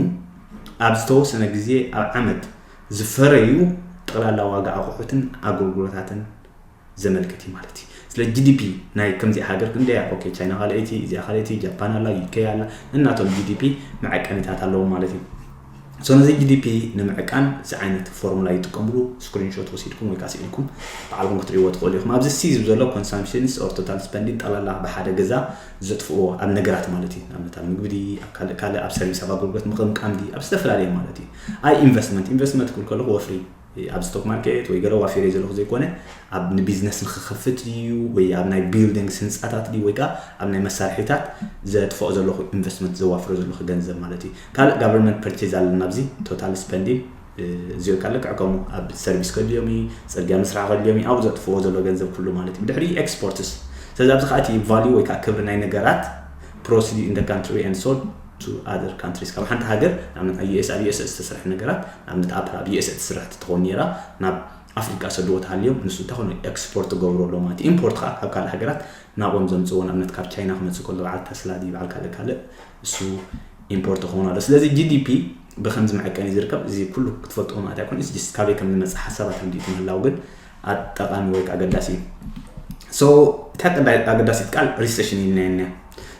ኣብ ዝተወሰነ ግዜ ኣብ ዓመት ዝፈረዩ ጠቕላላ ዋጋ ኣቑሑትን ኣገልግሎታትን ዘመልክት እዩ ማለት እዩ። ስለ ጂ ዲ ፒ ናይ ከምዚኣ ሃገር ክንደያ ኦኬ ቻይና ካልኣይቲ እዚኣ ካልኣይቲ ጃፓን ኣላ ዩ ኬ ኣላ እናቶም ጂ ዲ ፒ መዐቀኒታት ኣለዎም ማለት እዩ። ሶ ነዚ ጂ ዲ ፒ ንምዕቃን እዚ ዓይነት ፎርሙላ ይጥቀምሉ። ስክሪንሾት ወሲድኩም ወይ ከዓ ስኢልኩም ባዕልኩም ክትሪእዎ ትኽእሉ ኢኹም። ኣብዚ ሲ ዝብ ዘሎ ኮንሳምፕሽንስ ኦር ቶታል ስፐንዲንግ ጠቕላላ ብሓደ ገዛ ዘጥፍእዎ ኣብ ነገራት ማለት እዩ። ንኣብነት ኣብ ምግቢ ድዩ ኣብ ካልእ ካልእ ኣብ ሰርቪስ ኣብ ኣገልግሎት ምቕምቃም ድዩ ኣብ ዝተፈላለየ ማለት እዩ። ኣይ ኢንቨስትመንት ኢንቨስትመንት ክብል ከለኹ ወፍሪ ኣብ ስቶክ ማርኬት ወይ ገለ ዋፊረ ዘለኹ ዘይኮነ ኣብ ንቢዝነስ ንክኸፍት ድዩ ወይ ኣብ ናይ ቢልዲንግስ ህንፃታት ድዩ ወይ ከዓ ኣብ ናይ መሳርሒታት ዘጥፍኦ ዘለኹ ኢንቨስትመንት ዘዋፍሮ ዘለኹ ገንዘብ ማለት እዩ። ካልእ ጋቨርንመንት ፐርቼዝ ኣለና ኣብዚ ቶታል ስፐንዲንግ እዚኦ ካለ ክዕከሙ ኣብ ሰርቪስ ከድልዮም እዩ፣ ፅርግያ ምስራሕ ከድልዮም እዩ፣ ኣብኡ ዘጥፍዎ ዘሎ ገንዘብ ኩሉ ማለት እዩ። ብድሕሪ ኤክስፖርትስ ስለዚ ኣብዚ ከኣቲ ቫልዩ ወይ ከዓ ክብሪ ናይ ነገራት proceed in the country and sold to other countries ካብ ሓንቲ ሃገር ንኣብነት ዩኤስ ኣብ ዩኤስ ዝተሰርሐ ነገራት ንኣብነት ኣፕል ኣብ ዩኤስ እትስራሕ ትኸውን ነራ ናብ ኣፍሪቃ ሰድዎ ተሃልዮም ንሱ እንታይ ኮነ ኤክስፖርት ትገብሩ ኣሎ ማለት ኢምፖርት ከዓ ካብ ካልእ ሃገራት ናብኦም ዘምፅዎ ንኣብነት ካብ ቻይና ክመፅእ ከሎ በዓል ተስላ ድዩ በዓል ካልእ ካልእ እሱ ኢምፖርት ክኾኑ ኣሎ ስለዚ ጂዲፒ ብከምዚ መዐቀኒ ዝርከብ እዚ ኩሉ ክትፈልጥዎ ማለት ኣይኮን ስ ካበይ ከም ዝመፅእ ሓሳባት ርድኢት ምህላው ግን ጠቃሚ ወይ ኣገዳሲ እዩ so እታ ኣገዳሲት ቃል ሪሰሽን ኢልና እያ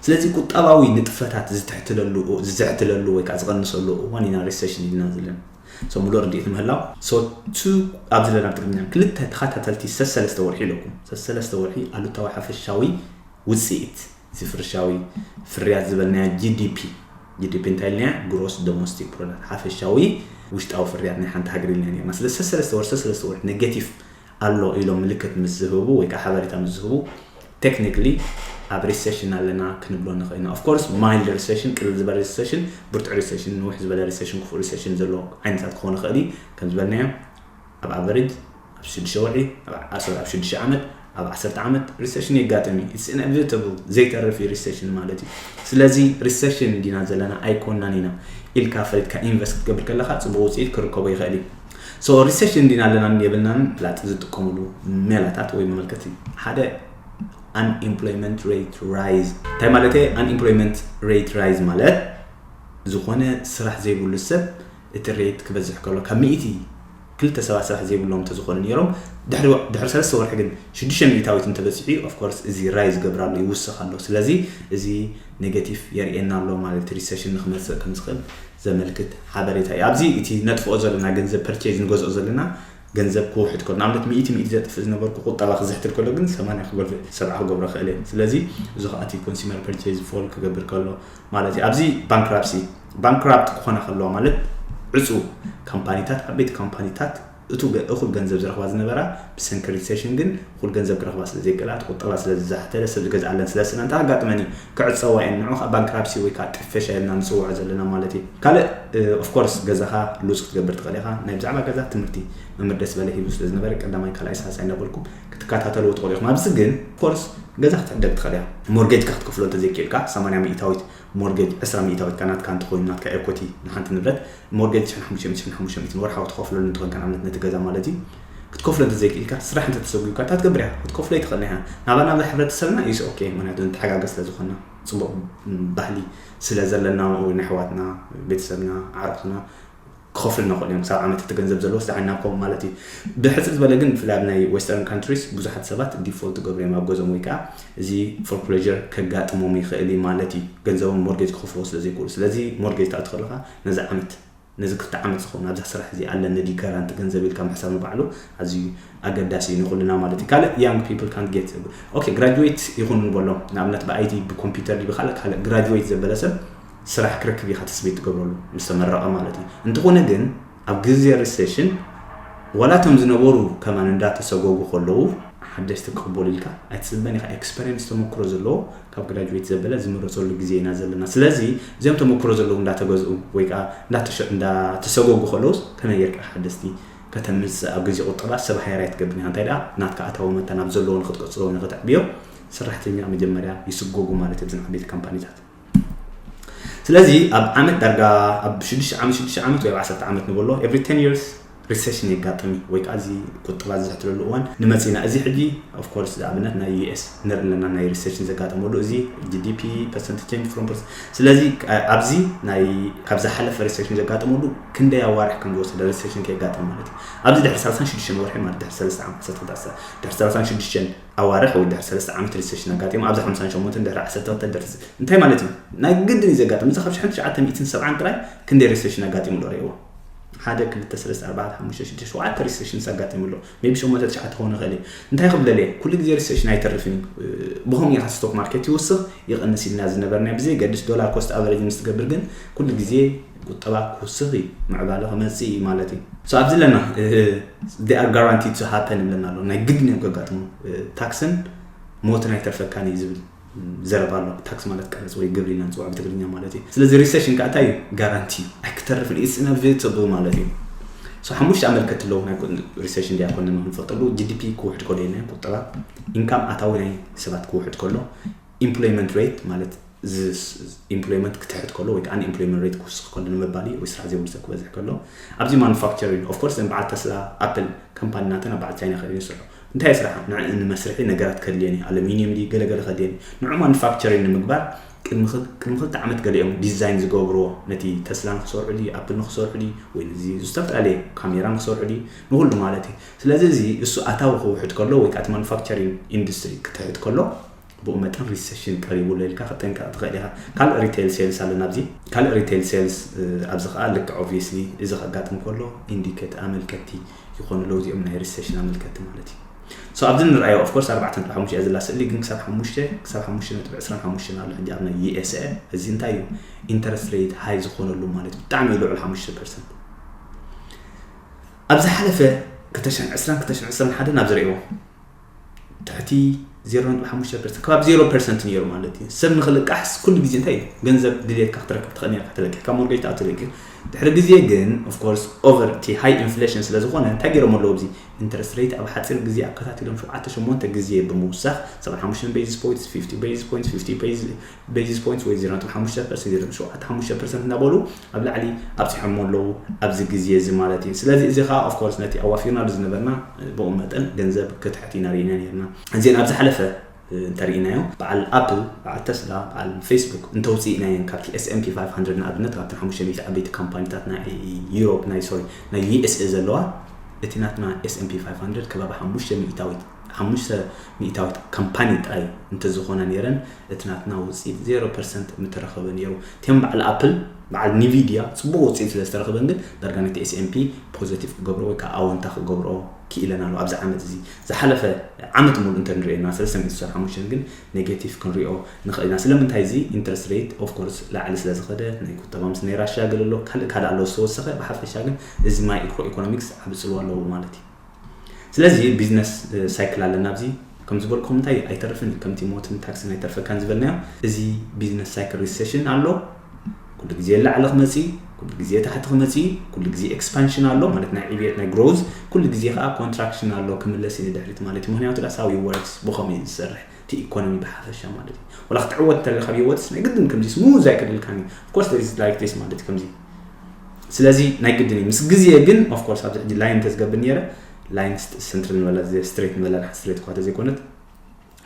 ስለዚ ቁጠባዊ ንጥፈታት ዝትሕትለሉ ዝዝሕትለሉ ወይ ከዓ ዝቐንሰሉ እዋን ኢና ሪሰሽን ኢልና ዘለና so ሙሉእ ርድኢት ምህላው so ቱ ኣብዚ ለና ትግርኛ ክልተ ተኸታተልቲ ሰሰለስተ ወርሒ ኢለኩም ሰሰለስተ ወርሒ ኣሉታዊ ሓፈሻዊ ውፅኢት እዚ ፍርሻዊ ፍርያት ዝበልናያ ጂዲፒ ጂዲፒ እንታይ ኢልናያ ግሮስ ዶሞስቲክ ፕሮዳክት ሓፈሻዊ ውሽጣዊ ፍርያት ናይ ሓንቲ ሃገር ኢልና ነርና ስለዚ ሰሰለስተ ወርሒ ሰሰለስተ ወርሒ ኔጌቲቭ ኣሎ ኢሎም ምልክት ምስ ዝህቡ ወይ ከዓ ሓበሬታ ምስ ዝህቡ ቴክኒክሊ ኣብ ሪሴሽን ኣለና ክንብሎ ንኽእል ኢና ኦፍኮርስ ማይልድ ሪሴሽን ቅልል ዝበለ ሪሴሽን ብርቱዕ ሪሴሽን ንውሕ ዝበለ ሪሴሽን ክፉእ ሪሴሽን ዘሎ ዓይነታት ክኾን ይኽእል እዩ ከም ዝበልናዮ ኣብ ኣቨሬጅ ኣብ ሽዱሽተ ወርሒ ኣብ ዓሰርተ ኣብ ሽዱሽተ ዓመት ኣብ ዓሰርተ ዓመት ሪሴሽን የጋጥም እዩ it's inevitable ዘይተርፍ እዩ ሪሴሽን ማለት እዩ ስለዚ ሪሴሽን እንዲና ዘለና ኣይኮናን ኢና ኢልካ ፈሪድካ ኢንቨስት ክትገብር ከለካ ፅቡቅ ውፅኢት ክርከቦ ይኽእል እዩ so ሪሴሽን እንዲና ኣለናን የብልናን ፍላጥ ዝጥቀምሉ ሜላታት ወይ መመልከቲ ሓደ unemployment rate rise እንታይ ማለት unemployment rate rise ማለት ዝኾነ ስራሕ ዘይብሉ ሰብ እቲ ሬት ክበዝሕ ከሎ ካብ ሚእቲ ክልተ ሰባት ስራሕ ዘይብሎም እንተዝኾኑ ነይሮም ድሕሪ ድሕሪ ሰለስተ ወርሒ ግን ሽዱሽተ ሚእታዊት እንተበፂሑ ኦፍኮርስ እዚ ራይዝ ገብራሉ ይውስኽ ኣሎ ስለዚ እዚ ኔጌቲቭ የርእየና ኣሎ ማለት ሪሰሽን ንክመፅእ ከም ዝኽእል ዘመልክት ሓበሬታ እዩ ኣብዚ እቲ ነጥፍኦ ዘለና ገንዘብ ፐርቼዝ ንገዝኦ ዘለና ገንዘብ ክውሕድ ከሎ ንኣብነት ሚእቲ ሚእቲ ዘጥፍእ ዝነበርኩ ቁጠባ ክዝሕትል ከሎ ግን ሰማንያ ክገብር ሰብዓ ክገብሮ ክእል እየ ስለዚ እዚ ከዓ እቲ ኮንሱመር ፐርቼዝ ፎል ክገብር ከሎ ማለት እዩ ኣብዚ ባንክራፕሲ ባንክራፕት ክኾና ከለዋ ማለት ዕፁ ካምፓኒታት ዓበይቲ ካምፓኒታት እቱ እኹል ገንዘብ ዝረኽባ ዝነበራ ብሰንኪ ሪሴሽን ግን እኹል ገንዘብ ክረኽባ ስለ ዘይክእላ እቲ ቁጠባ ስለ ዝዛሕተለ ሰብ ዝገዝኣለን ስለ ስና እንታይ ኣጋጥመን እዩ ክዕፀዋ እየን ንዑ ከዓ ባንክራፕሲ ወይ ከዓ ጥፈሻ ኢልና ንፅውዖ ዘለና ማለት እዩ ካልእ ኦፍኮርስ ገዛኻ ሉዝ ክትገብር ትኽእል ኢኻ ናይ ብዛዕባ ገዛ ትምህርቲ መምህር ደስ በለ ሂቡ ስለ ዝነበረ ቀዳማይ ካልኣይ ሳልሳይ እንዳበልኩም ክትከታተልዎ ትኽእሉ ኢኹም ኣብዚ ግን ኦፍኮርስ ገዛ ክትዕደግ ትኽእል እያ ሞርጌጅካ ክትከፍሎ እንተዘይክእልካ ሰማንያ ሚእታዊት ሞርጌጅ ዕስራ ሚእታዊት ካ ናትካ እንተኾይኑ ናትካ ኤኮቲ ንሓንቲ ንብረት ሞርጌጅ ትሽዓን ሓሙሽተ ሚእትን ትሽዓን ሓሙሽተ ሚእትን ወርሓዊ ትኸፍለሉ እንትኾንካ ንኣብነት ነቲ ገዛ ማለት እዩ ክትከፍሎ እንተዘይክእልካ ስራሕ እንተተሰጉካ እንታይ ትገብር እያ ክትከፍሎ ይትኽእል ኢኻ ናባና ኣብዚ ሕብረተሰብና ኢስ ኦኬ ምክንያቱ ንተሓጋገዝ ስለ ዝኾንና ፅቡቕ ባህሊ ስለ ዘለና ወይ ናይ ኣሕዋትና ቤተሰብና ዓርኽትና ክኸፍሉ ንኽእሉ እዮም ክሳብ ዓመት እቲ ገንዘብ ዘለዎ ዝዓይናኮም ማለት እዩ ብሕፅር ዝበለ ግን ብፍላይ ኣብ ናይ western countries ብዙሓት ሰባት ዲፎልት ገብሩ እዮም ኣብ ገዞም ወይ ከዓ እዚ ፎርክሎር ከጋጥሞም ይኽእል እዩ ማለት እዩ ገንዘቦም ሞርጌጅ ክኸፍልዎ ስለ ዘይክእሉ ስለዚ ሞርጌጅ ትኣቱ ከለካ ነዚ ዓመት ነዚ ክልተ ዓመት ዝኸውን ኣብዛ ስራሕ እዚ ኣለኒ ድዩ ጋራንቲ ገንዘብ ኢልካ ምሕሳብ ንባዕሉ ኣዝዩ ኣገዳሲ እዩ ንኹልና ማለት እዩ ካልእ young people can't get okay graduate ይኹን ንበሎም ንኣብነት ብ ኣይቲ ብ ኮምፒውተር ድዩ ብካልእ ካልእ graduate ዘበለ ሰብ ስራሕ ክረክብ ኢኻ ትፅቢት ትገብረሉ ምስ ተመረቐ ማለት እዩ እንተኾነ ግን ኣብ ግዜ ሪሴሽን ዋላ እቶም ዝነበሩ ከማን እንዳተሰጎጉ ከለዉ ሓደሽቲ ክቕበሉ ኢልካ ኣይትፅበን ኢኻ ኤክስፐሪንስ ተመክሮ ዘለዎ ካብ ግራጁዌት ዘበለ ዝምረፀሉ ግዜ ኢና ዘለና ስለዚ እዚኦም ተመክሮ ዘለዉ እንዳተገዝኡ ወይ ከዓ እንዳተሸ- እንዳተሰጎጉ ከለውስ ከመይ ጌርካ ሓደስቲ ከተምፅእ ኣብ ግዜ ቁጠባ ሰብ ሃየር ኣይትገብር ኢኻ እንታይ ደኣ ናትካ ኣታዊ መታን ኣብ ዘለዎ ንክትቅፅሎ ወይ ንክትዕብዮ ሰራሕተኛ መጀመርያ ይስጎጉ ማለት እዮም እዘን ዓበይቲ ካምፓኒታት ስለዚ ኣብ ዓመት ዳርጋ ኣብ ሽዱሽተ ዓመት ሽዱሽተ ዓመት ወይ ኣብ ዓሰርተ ዓመት ንበሎ every ten years recession የጋጥም እዩ ወይ ከዓ እዚ ቁጠባ ዝዝሕትለሉ እዋን ንመፂና እዚ ሕጂ of course ንኣብነት ናይ ዩኤስ ንርኢ ኣለና ናይ recession ዘጋጠመሉ እዚ ጂ ዲ ፒ percent change from percent ስለዚ ኣብዚ ናይ ካብ ዝሓለፈ recession ዘጋጠመሉ ክንደይ ኣዋርሕ ከም ዝወሰደ recession ከየጋጥም ማለት እዩ ኣብዚ ድሕሪ ሰላሳን ሽዱሽተን ወርሒ ማለት ድሕሪ ሰለስተ ዓመት ዓሰርተ ክልተ ድሕሪ ሰላሳን ሽዱሽተን ኣዋርሕ ወይ ድሕሪ ሰለስተ ዓመት recession ኣጋጢሙ ኣብዚ ሓምሳን ሸሞንተን ድሕሪ ዓሰርተ ክልተ ድሕሪ እንታይ ማለት እዩ ናይ ግድን እዩ ዘጋጥም እዚ ካብ ሽሕን ትሽዓተ ሚእትን ሰብዓን ጥራይ ክንደይ recession ኣጋጢሙ ዶ ርእይዎ ሓደ ክልተ ሰለስተ ኣርባዕተ ሓሙሽተ ሽዱሽተ ሸውዓተ recession ኣጋጢሙ ኣሎ maybe ሸሞንተ ትሽዓተ ክኸውን ይኽእል እዩ እንታይ ክብለል እየ ኩሉ ግዜ recession ኣይተርፍን እዩ ብኸምኡ ኢኻ stock market ይወስኽ ይቕንስ ኢልና ዝነበርና ብዘየገድስ ዶላር ኮስት ኣቨሬጅ ምስ ትገብር ግን ኩሉ ግዜ ቁጠባ ክውስኽ እዩ ምዕባለ ክመፅእ እዩ ማለት እዩ so ኣብዚ ኣለና they are guaranteed to happen ይብለና ኣሎ ናይ ግድን እዮም ከጋጥሙ ታክስን ሞትን ኣይተርፈካን እዩ ዝብል ዘረባ ኣሎ ታክስ ማለት ቀረፅ ወይ ግብሪ ኢና ንፅውዖ ብትግርኛ ማለት እዩ ስለዚ recession ከዓ እንታይ እዩ ጋራንቲ እዩ ኣይክተርፍን it's inevitable ማለት እዩ So ሓሙሽተ ኣመልከቲ ኣለዉ ናይ recession ድያ ኮነ ንፈልጠሉ። GDP ክውሕድ ከሎ ናይ ቁጠባ፣ income ኣታዊ ናይ ሰባት ክውሕድ ከሎ፣ employment rate ማለት employment ክትሕት ከሎ ወይ ከዓ unemployment rate ክውስኽ ከሎ ንምባል እዩ፣ ወይ ስራሕ ዘይብሉ ሰብ ክበዝሕ ከሎ። ኣብዚ manufacturing of course በዓል ተስላ፣ ኣፕል ካምፓኒናተን ኣብ በዓል ቻይና ከይዱ ይሰርሑ። እንታይ ስራሕ ንዕኡ ንመስርሒ ነገራት ከድልየኒ፣ ኣሉሚኒየም ድዩ ገለገለ ከድልየኒ፣ ንዑ manufacturing ንምግባር ቅድሚ ክልተ ዓመት ገሊኦም ዲዛይን ዝገብርዎ፣ ነቲ ተስላ ንክሰርሑ ድዩ ኣፕል ንክሰርሑ ድዩ ወይ ነዚ ዝተፈላለየ ካሜራ ንክሰርሑ ድዩ ንኩሉ ማለት እዩ። ስለዚ እዚ እሱ ኣታዊ ክውሕድ ከሎ ወይ ከዓ manufacturing industry ክትሕት ከሎ ብኡ መጠን recession ቀሪቡ ኣሎ ኢልካ ክጠንቀቕ ትኽእል ኢኻ። ካልእ retail sales ኣሎ ናብዚ። ካልእ retail sales ኣብዚ ከዓ ልክዕ obviously እዚ ከጋጥም ከሎ indicate ኣመልከቲ ይኾኑ ኣለዉ እዚኦም ናይ recession ኣመልከቲ ማለት እዩ። So ኣብዚ ንርኣዮ of course ኣርባዕተ ነጥቢ ሓሙሽተ እያ ዘላ ስእሊ ግን ክሳብ ሓሙሽተ ክሳብ ሓሙሽተ ነጥቢ ዕስራን ሓሙሽተን ኣሎ ሕጂ ኣብ ናይ USA። እዚ እንታይ እዩ? Interest rate high ዝኾነሉ ማለት እዩ። ብጣዕሚ እዩ ልዑል ሓሙሽተ percent። ኣብ ዝሓለፈ ክልተ ሽሕን ዕስራን ክልተ ሽሕን ዕስራን ሓደን ኣብ ዝርእዎ ትሕቲ ዜሮ ነጥቢ ሓሙሽተ percent ከባቢ ዜሮ percent ነይሩ ማለት እዩ። ሰብ ንክልቃሕስ ኩሉ ግዜ እንታይ እዩ ገንዘብ ድልየትካ ክትረክብ ትኽእል ነርካ ተለቂሕካ mortgage ትኣቱ ተለቂሕ ድሕሪ ግዜ ግን of course over እቲ high inflation ስለ ዝኾነ እንታይ ገይሮም ኣለዉ ኣብዚ interest rate ኣብ ሓፂር ግዜ ኣከታቲሎም ሸውዓተ ሸሞንተ ግዜ ብምውሳኽ ሰብዓን ሓሙሽተን basis points fifty basis points fifty basis points ወይ ዜሮ ነጥቢ ሓሙሽተ percent ዜሮ ነጥቢ ሸውዓተ ሓሙሽተ percent እናበሉ ኣብ ላዕሊ ኣብፂሖሞ ኣለዉ ኣብዚ ግዜ እዚ ማለት እዩ። ስለዚ እዚ ከዓ of course ነቲ ኣዋፊርናሉ ዝነበርና ብኡ መጠን ገንዘብ ክትሕት ኢና ርኢና ነርና። እዚን ኣብ ዝሓለፈ እንተርኢናዮ በዓል ኣፕል በዓል ተስላ በዓል ፌስቡክ እንተውፅኢናየን ካብቲ S&P five hundred ንኣብነት ካብተን ሓሙሽተ ሚእቲ ዓበይቲ ካምፓኒታት ናይ ዩሮፕ ናይ ሶሪ ናይ USA ዘለዋ እቲ ናትና S&P five hundred ከባቢ ሓሙሽተ ሚእታዊት ሓሙሽተ ሚእታዊት ካምፓኒ ጥራይ እንተዝኾና ነይረን እቲ ናትና ውፅኢት ዜሮ percent ምተረኸበ ነይሩ። እቲኦም በዓል ኣፕል በዓል ኒቪድያ ፅቡቕ ውፅኢት ስለ ዝተረኸበን ግን ዳርጋ ነቲ S&P positive ክገብሮ ወይ ከዓ ኣወንታ ክገብሮ ክኢለን ኣሎ ኣብዚ ዓመት እዚ። ዝሓለፈ ዓመት ሙሉእ እንተንሪኦ ኢና ሰለስተ ሚእቲ ሓሙሽተ ግን negative ክንሪኦ ንኽእል ኢና። ስለምንታይ እዚ interest rate of course ላዕሊ ስለ ዝኸደ ናይ ቁጠባ ምስ ናይ ራሽያ ገለ ኣሎ ካልእ ካልእ ኣሎ ዝተወሰኸ ብሓፈሻ ግን እዚ ማይክሮ ኢኮኖሚክስ ዓቢ ፅልዋ ኣለዎ ማለት እዩ። ስለዚ business cycle ኣለና ኣብዚ ከም ዝበልኩም እንታይ ኣይተርፍን እዩ ከምቲ ሞትን ታክስን ኣይተርፈካን ዝበልናዮ እዚ business cycle recession ኣሎ ኩሉ ግዜ ላዕሊ ክመፅእ እዩ ኩሉ ግዜ ታሕቲ ክመፅእ እዩ ኩሉ ግዜ expansion ኣሎ ማለት ናይ ዕብየት ናይ growth ኩሉ ግዜ ከዓ contraction ኣሎ ክምለስ እዩ ንድሕሪት ማለት እዩ ምክንያቱ that's how it works ብኸምኡ እዩ ዝሰርሕ እቲ economy ብሓፈሻ ማለት እዩ ወላ ክትዕወት እንተለካ ብሂወትስ ናይ ግድን ከምዚ smooth ኣይክድልካን እዩ of course there is like this ማለት እዩ ከምዚ ስለዚ ናይ ግድን እዩ ምስ ግዜ ግን of course ኣብዚ ሕጂ line ተዝገብር ነይረ line central ንበላ straight ንበላ straight እኳ ተዘይኮነት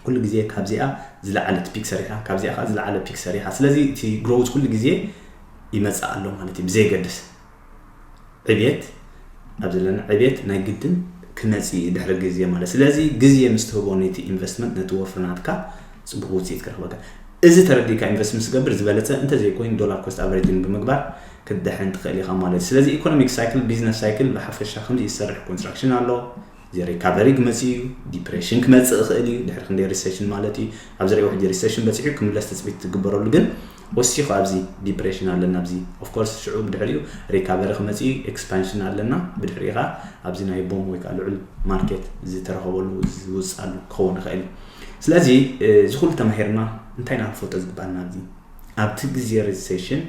ኩሉ ግዜ ካብዚኣ ዝለዓለት peak ሰሪሓ ካብዚኣ ከዓ ዝለዓለ peak ሰሪሓ ስለዚ እቲ growth ኩሉ ግዜ ይመፅእ ኣሎ ማለት እዩ ብዘየገድስ ዕብየት ኣብ ዘለና ዕብየት ናይ ግድን ክመፅእ እዩ ድሕሪ ግዜ ማለት ስለዚ ግዜ ምስ ትህቦ ነቲ investment ነቲ ወፍሪ ናትካ ፅቡቅ ውፅኢት ክረክበካ እዚ ተረዲእካ invest ምስ ትገብር ዝበለፀ እንተዘይኮይኑ dollar cost averaging ብምግባር ክትድሕን ትኽእል ኢኻ ማለት እዩ ስለዚ economic cycle business cycle ብሓፈሻ ከምዚ ይሰርሕ construction ኣሎ እዚ recovery ክመፅእ እዩ depression ክመፅእ ይኽእል እዩ ድሕሪ ክንደይ recession ማለት እዩ ኣብዚ ሪኦ ሕጂ recession በፂሑ ክምለስ ትፅቢት ትግበረሉ ግን ወሲኹ ኣብዚ depression ኣለና ኣብዚ of course ሽዑ ብድሕሪኡ recovery ክመፅእ እዩ expansion ኣለና ብድሕሪኡ ከዓ ኣብዚ ናይ boom ወይ ከዓ ልዑል market ዝተረኸበሉ ዝውፅኣሉ ክኸውን ይኽእል እዩ ስለዚ እዚ ኩሉ ተማሂርና እንታይ ኢና ክንፈልጦ ዝግባኣና ኣብዚ ኣብቲ ግዜ recession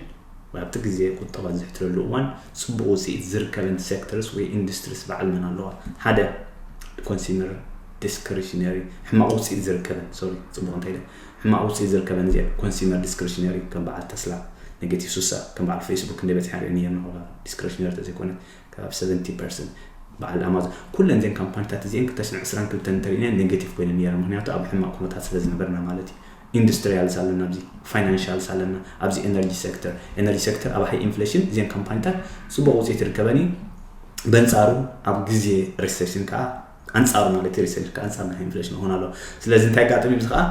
ወይ ኣብቲ ግዜ ቁጠባ ዝሕትረሉ እዋን ፅቡቕ ውፅኢት ዝርከበን sectors ወይ industries በዓል መን ኣለዋ ሓደ consumer discretionary ሕማቕ ውፅኢት ዝርከበን sorry ፅቡቕ እንታይ ኢለ ሕማቕ ውፅኢት ዝርከበን እዚኣ consumer discretionary ከም በዓል ተስላ negative ሱሳ ከም በዓል ፌስቡክ ክንደይ በፂሓ ሪኦ ነየርና discretionary ተዘይኮነ ካብ seventy percent በዓል ኣማዞን ኩለን እዘን ካምፓኒታት እዚአን ክልተ ሽሕን ዕስራን ክልተን እንተሪእናየን negative ኮይነን ነይረን ምክንያቱ ኣብ ሕማቕ ኩነታት ስለ ዝነበርና ማለት እዩ industrials ኣለና ኣብዚ financials ኣለና ኣብዚ energy sector energy sector ኣብ high inflation እዚአን ካምፓኒታት ፅቡቅ ውፅኢት ይርከበን እዩ በንፃሩ ኣብ ግዜ recession ከዓ ኣንፃሩ ማለት እዩ recession ከዓ ኣንፃር ናይ inflation ይኾን ኣሎ ስለዚ እንታይ ኣጋጥም እዩ ከዓ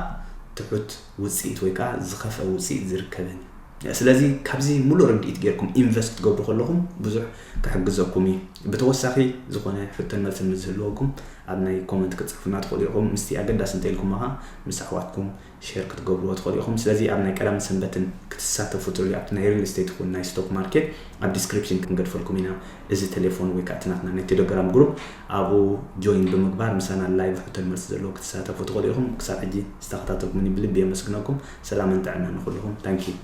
ትሑት ውፅኢት ወይ ከዓ ዝኸፈ ውፅኢት ዝርከበን እዩ ስለዚ ካብዚ ሙሉእ ርድኢት ጌርኩም invest ክትገብሩ ከለኹም ብዙሕ ክሕግዘኩም እዩ ብተወሳኺ ዝኾነ ሕቶን መልስን ምስ ዝህልወኩም ኣብ ናይ comment ክትፅሕፉና ትኽእሉ ኢኹም ምስቲ ኣገዳሲ እንተኢልኩም ኻ ምስ ኣሕዋትኩም share ክትገብርዎ ትኽእሉ ኢኹም ስለዚ ኣብ ናይ ቀዳምን ሰንበትን ክትሳተፉ ትኽእሉ ኣብቲ ናይ real estate ይኹን ናይ stock market ኣብ description ክንገድፈልኩም ኢና እዚ ቴሌፎን ወይ ከዓ እቲ ናትና ናይ telegram group ኣብኡ join ብምግባር ምሳና live ሕቶን መልሲ ዘለዎ ክትሳተፉ ትኽእሉ ኢኹም ክሳብ ሕጂ ዝተኸታተልኩምኒ ብልቢ የመስግነኩም ሰላምን ጥዕናን ንኹልኹም thank you